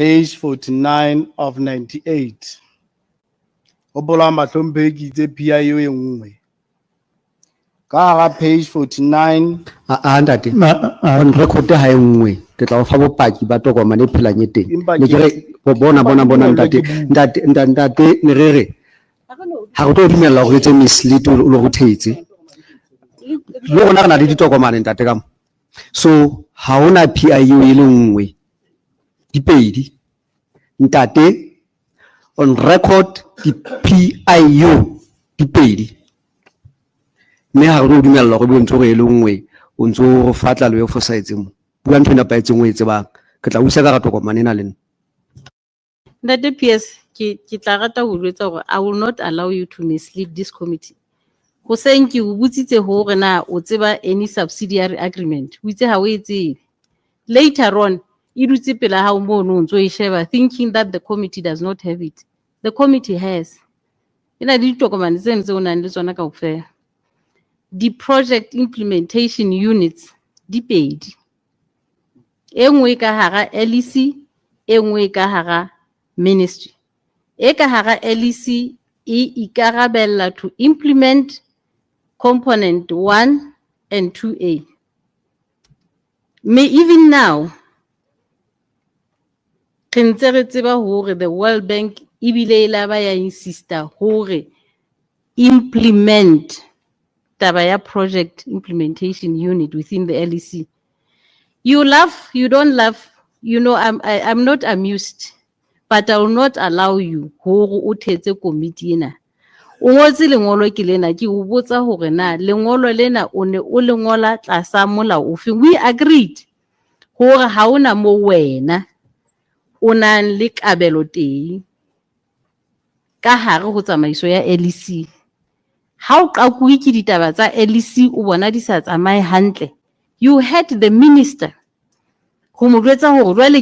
Page 49 of 98. Hopolang bahlomphehi ke itse PIO e nngwe. Ka hara page 49. A ntate. A On record ha e nngwe, ke tla o fa bopaki ba tokomane e phelang e teng. Empa Ne ke re bona bona bona Empa ntate, ke bue. Ntate, ntate, ne re re ha re tlo dumella hore etse mislead o le go thetse. Le rona re na le ditokomane, ntate, ka mo. So ha hona PIO e le nngwe. Di pedi. Ntate, on record di PIO di pedi. Mme ha re tlo dumella hore ebe o ntso re e le nngwe, o ntso re fa tlaleho e fosahetseng mo. Bua ntho e nepahetseng o e tsebang. Ke tla o isa ka hara tokomane ena le nna. Ntate PS, ke tla rata ho jwetsa hore I will not allow you to mislead this committee. Hoseng ke o botsitse hore na o tseba any subsidiary agreement. O itse ha o e tsebe. Later on, e dutse pela hao mono o ntso e sheba, thinking that the committee does not have it. The committee has. E na le ditokomane tseno tse o nang le tsona kaofela. Di-project implementation units di pedi. E nngwe e ka hara LEC, e nngwe e ka hara ministry. E ka hara LEC e ikarabella to implement component 1 and 2A. Mme even now, re ntse re tseba hore the World Bank ebile e laba ya insista hore implement taba ya project implementation unit within the LEC. You laugh, you don't laugh, I'm not amused, but I will not allow you hore o thetse komiti ena. O ngotse lengolo ke lena, ke o botsa hore na lengolo lena o ne o le ngola tlasa molao ofeng. We agreed hore ha hona mo wena o nang le kabelo teng ka hare ho tsamaiso ya LEC. Ha o qakuwe ke ditaba tsa LEC, o bona di sa tsamaye hantle, you had the minister ho mo jwetsa hore jwale